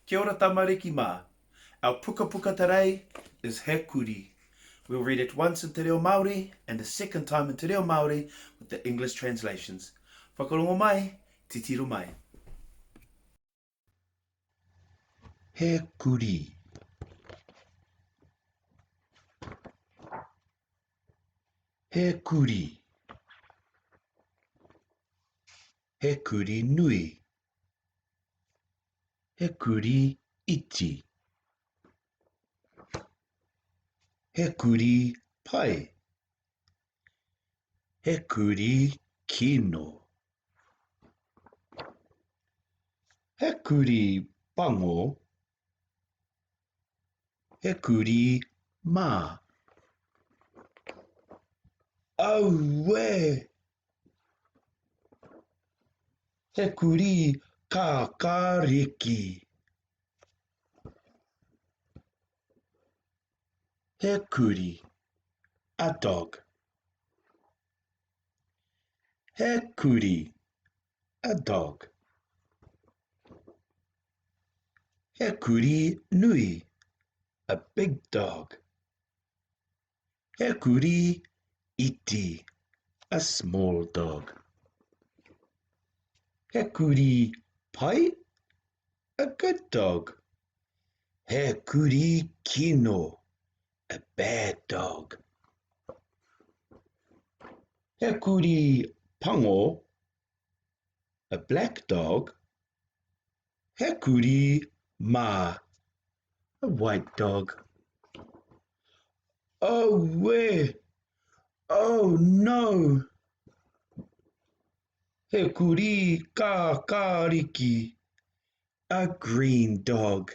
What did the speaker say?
Kia ora tamariki mā. Our pukapuka today is He Kuri. We'll read it once in Te Reo Māori and a second time in Te Reo Māori with the English translations. Whakarongo mai, titiro mai. He kurī. He kurī. He kurī nui. He kurī iti. He kurī pai. He kurī kino. He kurī pango. He kurī mā. Auē! He kurī kākāriki. He kurī, a dog. He kurī, a dog. He kurī nui, a big dog. He kurī iti, a small dog. He kurī pai, a good dog. He kurī kino, a bad dog. He kurī pango, a black dog. He kurī mā, a white dog. Auē! Oh no! He kurī kākāriki, a green dog.